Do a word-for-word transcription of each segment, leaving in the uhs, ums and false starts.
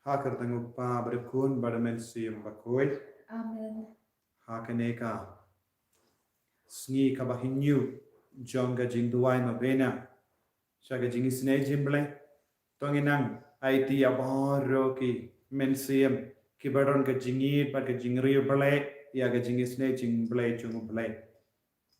Ha ka kyrteng u Kpa bad u Khun bad u Mynsiem Bakhuid. Amen. Ha kane ka sngi kaba hynñiew jong ka jingduwai novena sha ka jingisynei jong U Blei, to ngin nang aiti ïa baroh ki mynsiem kiba don ka jingïeit bad ka jingriewblei ïa ka jingisynei jong U Blei, jong U Blei.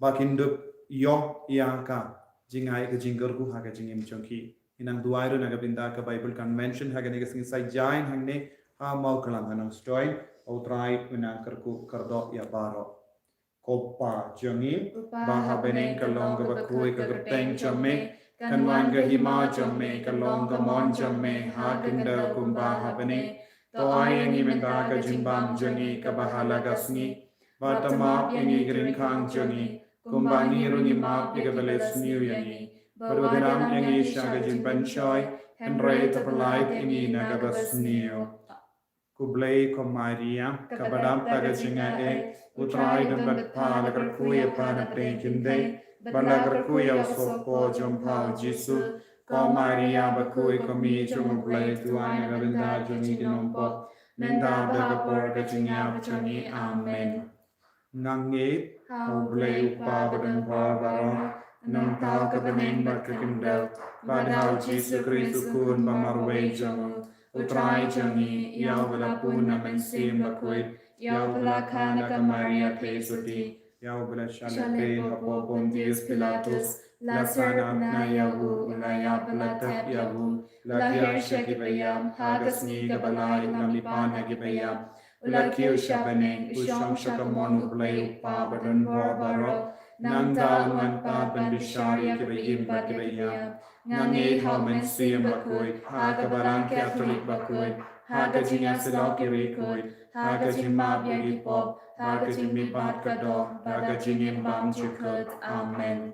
Ba kin dup ïoh ïa ka jingai ka jingkyrkhu ha ka jingim jong ki. Ngin nang duwai ruh na ka bynta ka Bible Convention ha kane ka sngi Saitjaiñ hangne ha Mawklang ha Nongstoiñ. U Trai un nang kyrkhu kyrdoh ïa baroh. Ko Pa jong ngi, uba ha bneng, ka long kaba khuid ka kyrteng jong me, kan wan ka hima jong me, ka long ka mon jong me ha ka khyndew kumba ha bneng. To ai ïa ngi mynta ka jingbam jong ngi kaba ha la ka sngi, bad to map ïa ngi ki ryngkhang jong ngi, kumba ngi ruh ngi map ïa kiba leh sniew ïa ngi. Bad wat ïalam ïa ngi sha ka jingpynshoi, hynrei to pyllait ïa ngi na kaba sniew. Khublei ko Maria, kaba dap da ka jingaiei, U Trai u don bad pha, la kyrkhu ïa pha na pdeng ki khyndai, bad la kyrkhu ïa u sohpop jong pha u Jisu. Ko Maria bakhuid, ko Mei jong U Blei, duwai na ka bynta jong ngi ki nongpop, mynta bad ha ka por ka jingïap jong ngi. Amen. Nga ngeit ha U Blei U Kpa badonbor baroh, nongthaw ka bneng bad ka khyndew, bad ha u Jisu Khrist u Khun ba marwei jong u, U Trai jong ngi, ïa uba la pun na Mynsiem Bakhuid, ïa uba la kha na ka Maria Theisotti, ïa uba la shah leh ha hapoh Pontius Pilatus, la sngap na ïa u, u la ïap, la thep ïa u, la hiar sha kiba ïap, ha ka sngi kaba lai u la mihpat na kiba ïap, u la kiew sha bneng, u shong sha ka mon U Blei U Kpa badonbor baroh. Nangta un wan pat ban bishar ïa kiba im bad kiba ïap. Nga ngeit ha u Mynsiem Bakhuid, ha ka Balang Katholik bakhuid, ha ka jingïasyllok ki riewkhuid, ha ka jingmap ïa ki pop, ha ka jingmihpat ka doh, bad ka jingim bymjukut. Amen.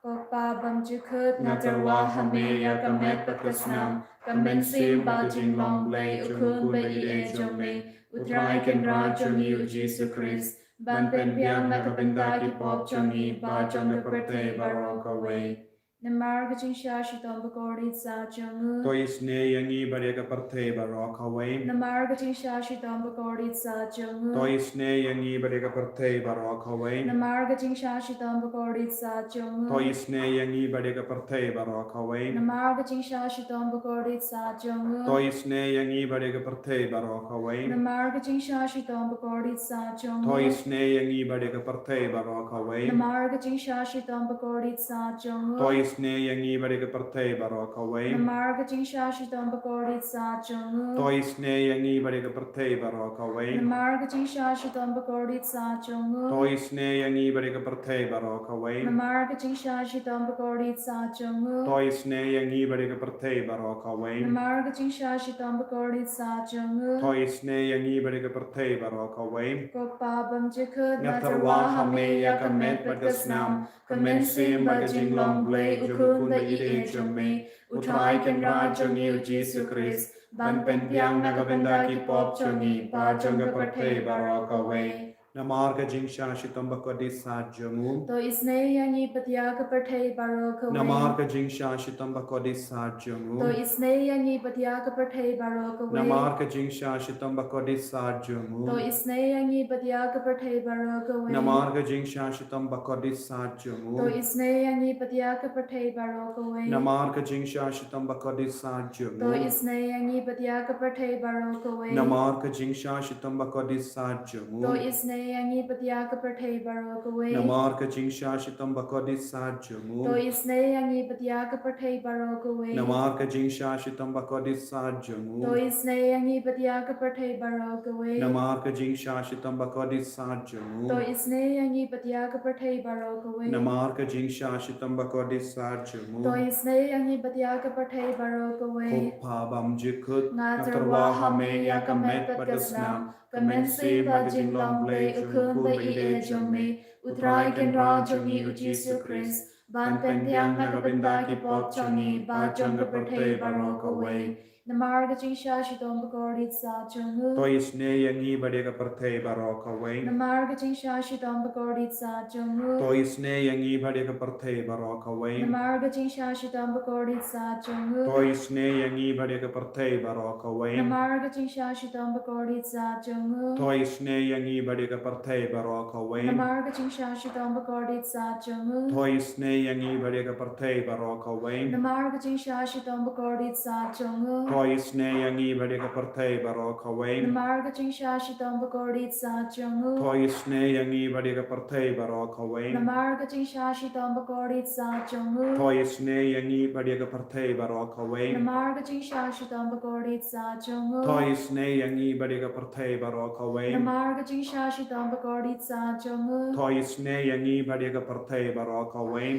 Ko Pa bymjukut, nga tyrwa ha me ïa ka met bad ka snam, ka mynsiem bad ka jinglong Blei, U Khun ba ïeit jong me, U Trai Kynrad jong ngi U Jisu Khrist, ban pynbiang na ka bynta ki pop jong ngi bad jong ka pyrthei baroh kawei. Namar ka jingshah shitom bakordit sah jong u, to isynei ïa ngi bad ïa ka pyrthei baroh kawei. Namar ka jingshah shitom bakordit sah jong u, to isynei ïa ngi bad ïa ka pyrthei baroh kawei. Namar ka jingshah shitom bakordit sah jong u, to isynei ïa ngi bad ïa ka pyrthei baroh kawei. Namar ka jingshah shitom bakordit sah jong u, to isynei ïa ngi bad ïa ka pyrthei baroh kawei. Namar ka jingshah shitom bakordit sah jong u, to isynei ïa ngi bad ïa ka pyrthei baroh kawei. Namar ka jingshah shitom bakordit sah jong u, to isynei ïa ngi bad ïa ka pyrthei baroh kawei. Namar ka jingshah shitom bakordit sah jong u, to isynei ïa ngi bad ïa ka pyrthei baroh kawei. Namar ka jingshah shitom bakordit sah jong u, to isynei ïa ngi bad ïa ka pyrthei baroh kawei. Namar ka jingshah shitom bakordit sah jong u, to isynei ïa ngi bad ïa ka pyrthei baroh kawei. Namar ka jingshah shitom bakordit sah jong u, to isynei ïa ngi bad ïa ka pyrthei baroh kawei. Ko Pa bymjukut, nga tyrwa ha me ïa ka met bad ka snam, ka mynsiem bad ka jinglong Blei, U Khun ba ïeit jong me, U Trai Kynrad jong ngi U Jisu Khrist, ban pynbiang na ka bynta ki pop jong ngi bad jong ka pyrthei baroh kawei. Namar ka jingshah shitom bakordit sah jong u, to isynei ïa ngi bad ïa ka pyrthei baroh kawei. Namar ka jingshah shitom bakordit sah jong u, to isynei ïa ngi bad ïa ka pyrthei baroh kawei. Namar ka jingshah shitom bakordit sah jong u, to isynei ïa ngi bad ïa ka pyrthei baroh kawei. Namar ka jingshah shitom bakordit sah jong u, to isynei ïa ngi bad ïa ka pyrthei baroh kawei. Namar ka jingshah shitom bakordit sah jong u, to isynei ïa ngi bad ïa ka pyrthei baroh kawei. Namar ka jingshah shitom bakordit sah jong u, to isynei ïa ngi bad ïa ka pyrthei baroh kawei. Namar ka jingshah shitom bakordit sah jong u, to isynei ïa ngi bad ïa ka pyrthei baroh kawei. Namar ka jingshah shitom bakordit sah jong u, to isynei ïa ngi bad ïa ka pyrthei baroh kawei. Namar ka jingshah shitom bakordit sah jong u, to isynei ïa ngi bad ïa ka pyrthei baroh kawei. Namar ka jingshah shitom bakordit sah jong u, to isynei ïa ngi bad ïa ka pyrthei baroh kawei. Ko Pa bymjukut, nga tyrwa ha me ïa ka met bad ka snam, ka mynsiem bad ka jinglong Blei, U Khun ba ïeit jong me, U Trai Kynrad jong ngi U Jisu Khrist, ban pynbiang na ka bynta ki pop jong ngi bad jong ka pyrthei baroh kawei. Namar ka jingshah shitom bakordit sah jong u. To isynei ïa ngi bad ïa ka pyrthei baroh kawei. Namar ka jingshah shitom bakordit sah jong u. To isynei ïa ngi bad ïa ka pyrthei baroh kawei. Namar ka jingshah shitom bakordit sah jong u. To isynei ïa ngi bad ïa ka pyrthei baroh kawei. Namar ka jingshah shitom bakordit sah jong u. To isynei ïa ngi bad ïa ka pyrthei baroh kawei. Namar ka jingshah shitom bakordit sah jong u. To isynei ïa ngi bad ïa ka pyrthei baroh kawei. Namar ka jingshah shitom bakordit sah jong u. To isynei ïa ngi bad ïa ka pyrthei baroh kawei. Namar ka jingshah shitom bakordit sah jong u. To isynei ïa ngi bad ïa ka pyrthei baroh kawei. Namar ka jingshah shitom bakordit sah jong u. To isynei ïa ngi bad ïa ka pyrthei baroh kawei. Namar ka jingshah shitom bakordit sah jong u. To isynei ïa ngi bad ïa ka pyrthei baroh kawei. Namar ka jingshah shitom bakordit sah jong u. To isynei ïa ngi bad ïa ka pyrthei baroh kawei.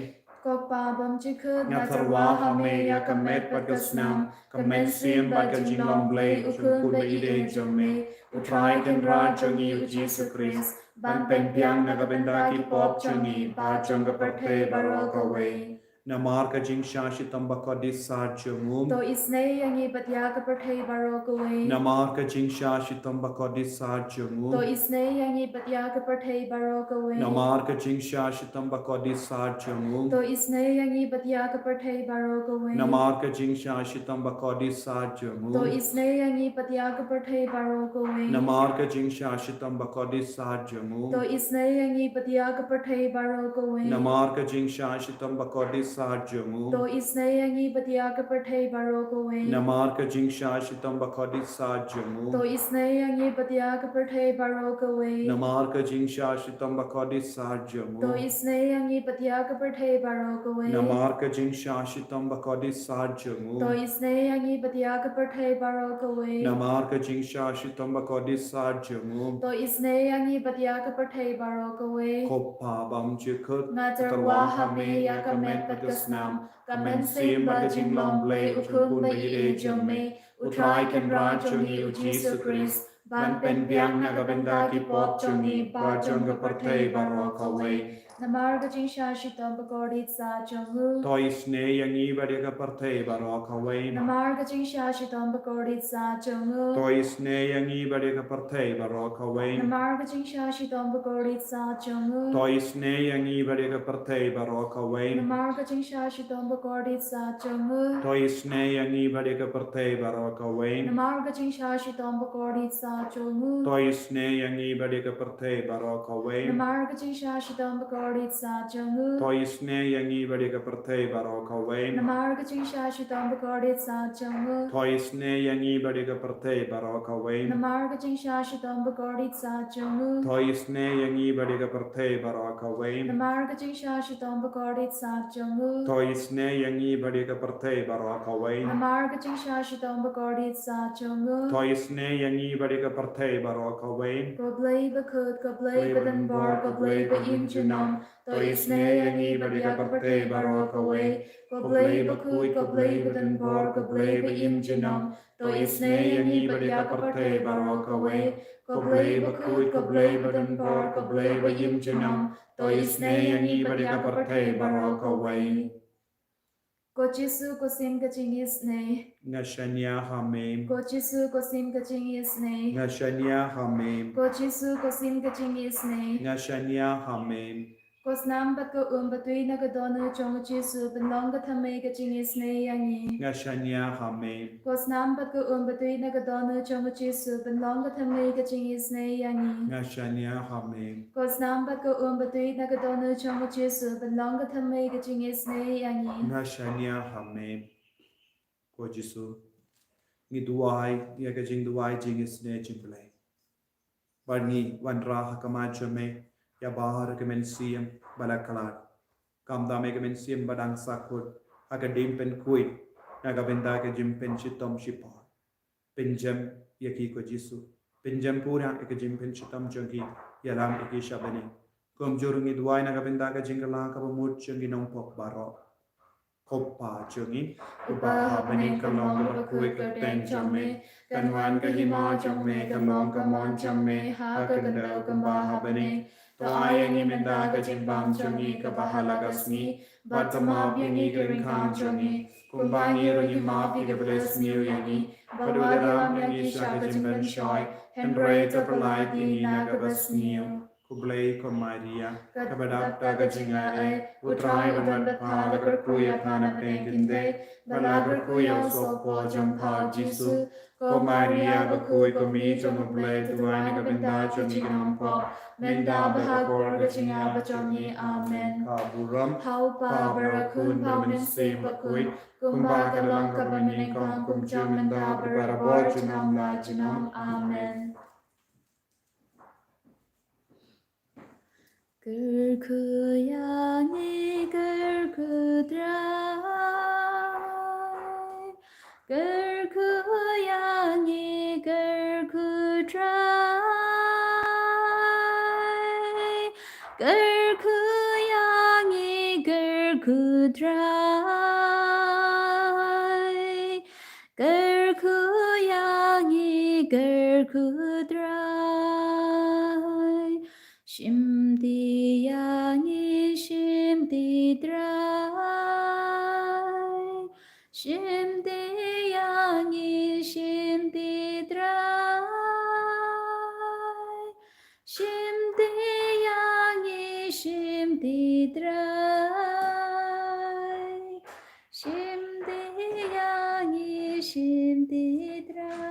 Ko Kpa bymjukut, nga tyrwa ha me ïa ka met bad ka snam, ka mynsiem bad ka jinglong Blei, u Khun ba ïeit jong me, U Trai Kynrad jong ngi U Jisu Khrist, ban pynbiang na ka bynta ki pop jong ngi bad jong ka pyrthei baroh kawei. Namar ka jingshah shitom bakordit sah jong u. To isynei ïa ngi bad ïa ka pyrthei baroh kawei. Namar ka jingshah shitom bakordit sah jong u. To isynei ïa ngi bad ïa ka pyrthei baroh kawei. Namar ka jingshah shitom bakordit sah jong u. To isynei ïa ngi bad ïa ka pyrthei baroh kawei. Namar ka jingshah shitom bakordit sah jong u. To isynei ïa ngi bad ïa ka pyrthei baroh kawei. Namar ka jingshah shitom bakordit sah jong u. To isynei ïa ngi bad ïa ka pyrthei baroh kawei. Namar ka jingshah shitom bakordit sah jong u. To isynei ïa ngi bad ïa ka pyrthei baroh kawei. Namar ka jingshah shitom bakordit sah jong u. To isynei ïa ngi bad ïa ka pyrthei baroh kawei. Namar ka jingshah shitom bakordit sah jong u. To isynei ïa ngi bad ïa ka pyrthei baroh kawei. Namar ka jingshah shitom bakordit sah jong u. To isynei ïa ngi bad ïa ka pyrthei baroh kawei. Namar ka jingshah shitom bakordit sah jong u. To isynei ïa ngi bad ïa ka pyrthei baroh kawei. Ko Kpa bymjukut, nga tyrwa ha me ïa ka met bad ka snam, ka mynsiem bad ka jinglong Blei, u Khun ba ïeit jong me, U Trai Kynrad jong ngi U Jisu Khrist, ban pynbiang na ka bynta ki pop jong ngi bad jong ka pyrthei baroh kawei. Namar ka jingshah shitom bakordit sah jong u. To isynei ïa ngi bad ïa ka pyrthei baroh kawei. Namar ka jingshah shitom bakordit sah jong u. To isynei ïa ngi bad ïa ka pyrthei baroh kawei. Namar ka jingshah shitom bakordit sah jong u. To isynei ïa ngi bad ïa ka pyrthei baroh kawei. Namar ka jingshah shitom bakordit sah jong u. To isynei ïa ngi bad ïa ka pyrthei baroh kawei. Namar ka jingshah shitom bakordit sah jong u. To isynei ïa ngi bad ïa ka pyrthei baroh kawei. Namar ka jingshah shitom bakordit sah jong u. To isynei ïa ngi bad ïa ka pyrthei baroh kawei. Namar ka jingshah shitom bakordit sah jong u. To isynei ïa ngi bad ïa ka pyrthei baroh kawei. Namar ka jingshah shitom bakordit sah jong u. To isynei ïa ngi bad ïa ka pyrthei baroh kawei. Namar ka jingshah shitom bakordit sah jong u. To isynei ïa ngi bad ïa ka pyrthei baroh kawei. Namar ka jingshah shitom bakordit sah jong u. To isynei ïa ngi bad ïa ka pyrthei baroh kawei. Ko Blei bakhuid, ko Blei badonbor, ko Blei ba im junom, to isynei ïa ngi bad ïa ka pyrthei baroh kawei. Ko Blei bakhuid, ko Blei badonbor, ko Blei ba im junom, to isynei ïa ngi bad ïa ka pyrthei baroh kawei. Ko Blei bakhuid, ko Blei badonbor, ko Blei ba im junom, to isynei ïa ngi bad ïa ka pyrthei baroh kawei. Ko Jisu, ko sim ka jingisynei. Nga shaniah ha me. Ko Jisu, ko sim ka jingisynei. Nga shaniah ha me. Ko Jisu, ko sim ka jingisynei. Nga shaniah ha me. Ko snam bad ko um ba tui na ka dohnud jong u Jisu, pynlong ka thymmei ka jingisynei ïa ngi. Nga shaniah ha me. Ko snam bad ko um ba tui na ka dohnud jong u Jisu, pynlong ka thymmei ka jingisynei ïa ngi. Nga shaniah ha me. Ko snam bad ko um ba tui na ka dohnud jong u Jisu, pynlong ka thymmei ka jingisynei ïa ngi. Nga shaniah ha me. Ko Jisu, ngi duwai ïa ka jingduwai jingisynei jong U Blei. Bad ngi wanrah ha khmat jong me ïa baroh ki mynsiem ba la khlad. Kumta me ka mynsiem ba dang sahkut ha ka jingpynkhuid na ka bynta ka jingpynshitom shipor. Pynjem ïa ki ko Jisu. Pynjem pura ïa ka jingpynshitom jong ki, ïalam ïa ki sha bneng. Kumjuh ruh ngi duwai na ka bynta ka jingkylla kaba mut jong ki nongpop baroh. Ko Pa jong ngi uba ha bneng, ka long kaba khuid ka kyrteng jong me, kan wan ka hima jong me, kan long ka mon jong me ha ka khyndew kumba ha bneng. To ai ïa ngi mynta ka jingbam jong ngi kaba ha la ka sngi, bad to map ïa ngi ki ryngkang jong ngi, Kumba ngi ruh ngi map ïa kiba la sniew ïa ngi, bad wat ïalam ïa ngi sha ka jingpynshoi, hynrei to pyllait ïa ngi na kaba sniew. Khublei ko Maria, kaba dap da ka jingai ei, U Trai u don bad pha, la kyrkhu ïa pha na pdeng ki kynthei, bad la kyrkhu ïa u sohpor jong pha U Jisu. Ko Maria bakhuid, ko Mei jong U Blei, to duwai na ka bynta jong ngi ki nongpop, mynta bad ha ka por ka jingïap jong ngi. Amen. Ka burom ha U Pa, bad ha U Khun, bad ha U Mynsiem Bakhuid, kumba ka la long, ka banyngkong, kumjuh mynta, bad barabor, junom la junom. Amen. Kyrkhu ïa ngi, kyrkhu Trai. Kyrkhu ïa ngi, kyrkhu Trai. Kyrkhu ïa ngi, kyrkhu Trai. Kyrkhu ïa ngi, kyrkhu Trai. Shim ti ïa ngi, shim ti Trai. Shim ti ïa ngi, shim ti Trai. Shim ti ïa ngi, shim ti Trai. Shim ti ïa ngi, shim ti Trai.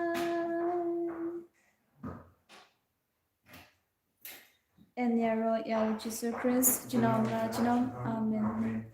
Yn ïaroh ïa U Jisu Khrist junom la junom. Amen.